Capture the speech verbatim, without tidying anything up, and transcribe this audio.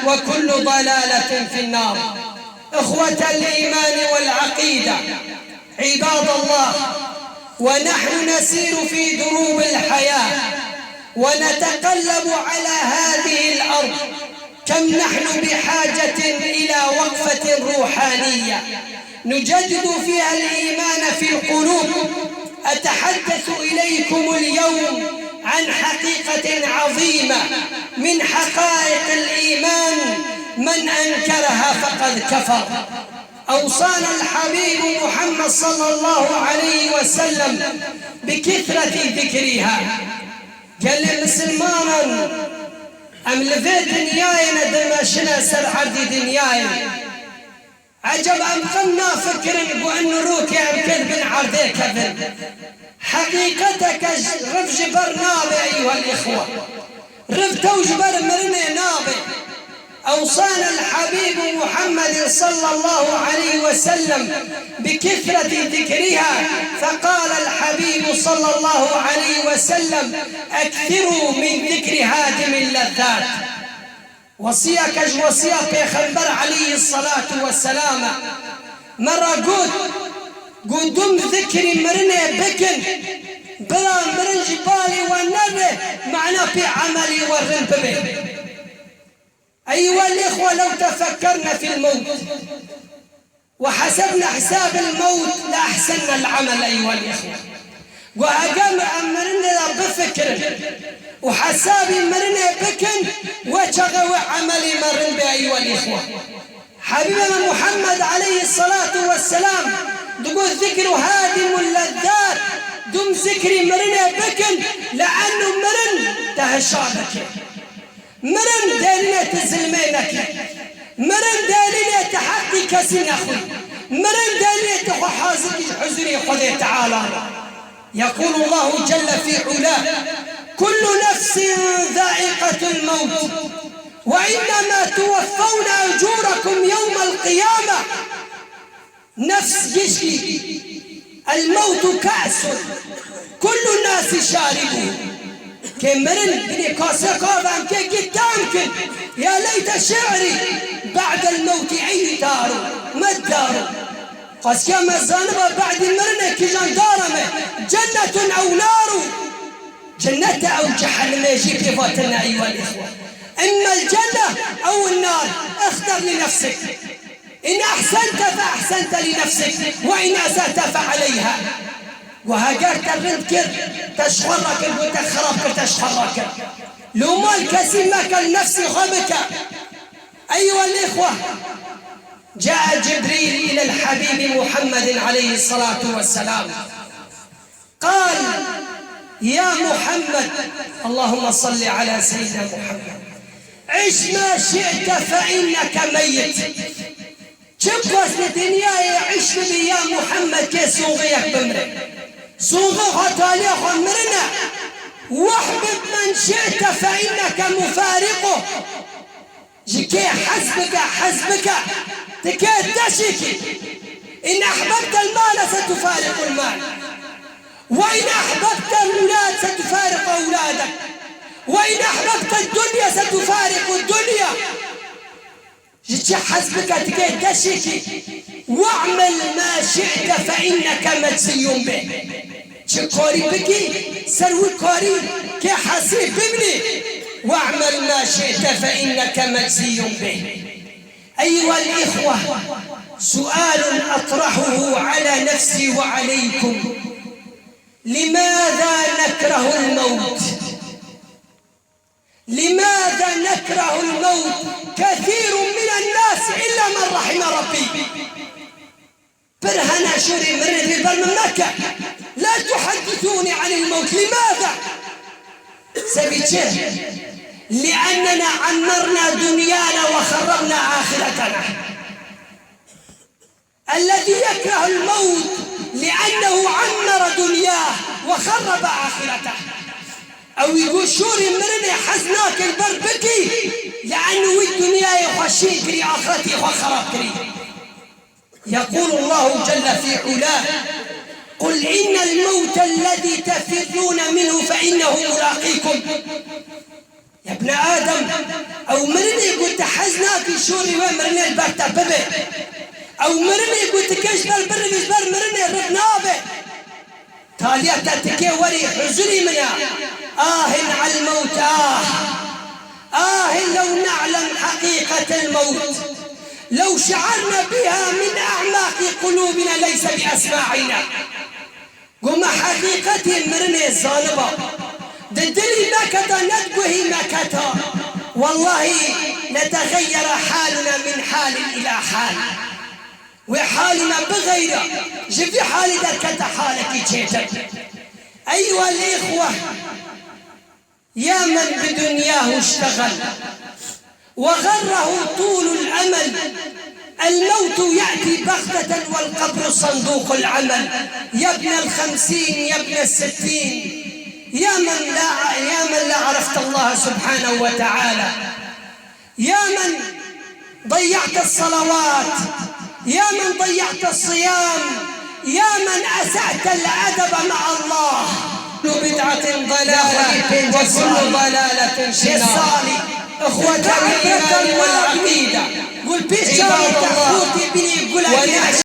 وكل ضلالة في النار. إخوة الإيمان والعقيدة، عباد الله، ونحن نسير في دروب الحياة ونتقلب على هذه الأرض، كم نحن بحاجة إلى وقفة روحانية نجدد فيها الإيمان في القلوب. أتحدث إليكم اليوم عن حقيقة عظيمة من حقائق الإيمان، من أنكرها فقد كفر. أوصانا الحبيب محمد صلى الله عليه وسلم بكثرة ذكرها. Gelê misilmanan, em li vê dinyayê ne dimeşine ser erdî dinyayê. Eceb em qet nafikirin ku in rûkê em kê di bin erdê kevin. Heqîqeteke ji, riv ji ber nabe, eyyuhel îxwe. Riv tew ji ber mirinê nabe. أوصانا الحبيب محمد صلى الله عليه وسلم بكثرة ذكرها، فقال الحبيب صلى الله عليه وسلم: أكثروا من ذكر هادم اللذات. Wesiyeke ji wesiya Pêxember aleyhî selatu weselam e. Me re got, got: Dûm zikrî mirinê bikin, bila mirin ji balê we nere, mana pê emelê we rind bibe. أيها الإخوة، لو تفكرنا في الموت وحسبنا حساب الموت لأحسننا العمل، أيها الإخوة. Got: Heger em mirinê re bifikirin û hesabî mirinê bikin, wê çaxê wê emelê me rind be, eyyuhel îxwe. Hebîbê me Muhammed aleyhî selatu weselam digot: ذكر هادم اللذات, dûm zikrî mirinê bikin, le'ennu mirin te hişar dike. Mirin dêrînê tu zilmê nekî. Mirin dêrînê tu heqî kesî nexwî. Mirin dêrînê tu xwe hazir kî ji huzurê Xwedê Teala re. يقول الله جل في علاه: كل نفس ذائقة الموت وإنما توفون أجوركم يوم القيامة. Nefs gişkî, الموت كأس كل الناس شاربه. Kê mirin binê kasek av em kê gî tam kin. يا ليت شعري بعد الموت أي دار، ما الدار. Qasya me zaniba badî mirinê kîjan dara me, جنة أو نار. Cennet e ew cehennemê jî pê vatin ne, eyyuhel îxwe. إما الجنة أو النار، اختر لنفسك. إن أحسنت فأحسنت لنفسك، وإن أسأت فعليها. Got: Heger te rind kir, te ji xwe re kir, got: Te xerab kir, te ji xwe re kir. Loma li kesî meke, li nefsê xwe bike. أيها الإخوة، جاء جبريل إلى الحبيب محمد عليه الصلاة والسلام. قال: يا محمد، اللهم صل على سيدنا محمد، عش ما شئت فإنك ميت. Çi bes li dinyayê îş bibî ya Muhammed, kê soxê yek bimre. Soxê xwe, talîya xwe mirin e. واحبب من شئت فإنك مفارقه. Ji kê hez bike, hez bike, tu kê deşikî. إن أحببت المال ستفارق المال، وإن أحببت الأولاد ستفارق أولادك، وإن أحببت الدنيا ستفارق الدنيا. Ji çi hez bike, tu kê deşikî. واعمل ما شئت فإنك مجزي به. Çi karî bikî, ser wî karî kê hesî bimînî. واعمل ما شئت فإنك مجزي به. أيها الإخوة، سؤال أطرحه على نفسي وعليكم: لماذا نكره الموت؟ لماذا نكره الموت كثير من الناس إلا من رحم ربي؟ Pir hene şûrê mirinê li ber min neke. لا تحدثوني عن الموت. لماذا؟ Sebî çi? لأننا عمرنا دنيانا وخربنا آخرتنا. الذي يكره الموت لأنه عمر دنياه وخرب آخرته. Ew ê ku şûrê mirinê hez nake li ber bikî, لأنه wî dinyayê xwe şîn kirî, axretê xwe xerab kirî. يقول الله جل في علاه: قل إن الموت الذي تفرون منه فإنه ملاقيكم. Ya bne Adem, ew mirinê ku tu hez Nakî şûrî wê mirinê li ber te bibe. Ew mirinê ku dike ji ber birivî, ji ber mirinê riv nabe. Taliya te dike werî huzurî min e. آه على الموت آه. آه لو نعلم حقيقة الموت. لو شعرنا بها من أعماق قلوبنا ليس بأسماعنا. Got me heqîqetê mirinê zaniba. Di dilî me keta, ne di guhî me keta. Wellahî لتغير حالنا من حال إلى حال. Wê halî me bixeyra, ji vî halî derkete halekî çêtir. أيها الإخوة، يا من بدنياه اشتغل وغره طول الأمل، الموت يأتي بغتة والقبر صندوق العمل. يا ابن الخمسين، يا ابن الستين، يا من لا، يا من لا عرفت الله سبحانه وتعالى، يا من ضيعت الصلوات، يا من ضيعت الصيام، يا من أسأت الأدب مع الله. كل بدعة ضلالة وكل ضلالة في النار. إخوة الإيمان والعقيدة، عباد الله،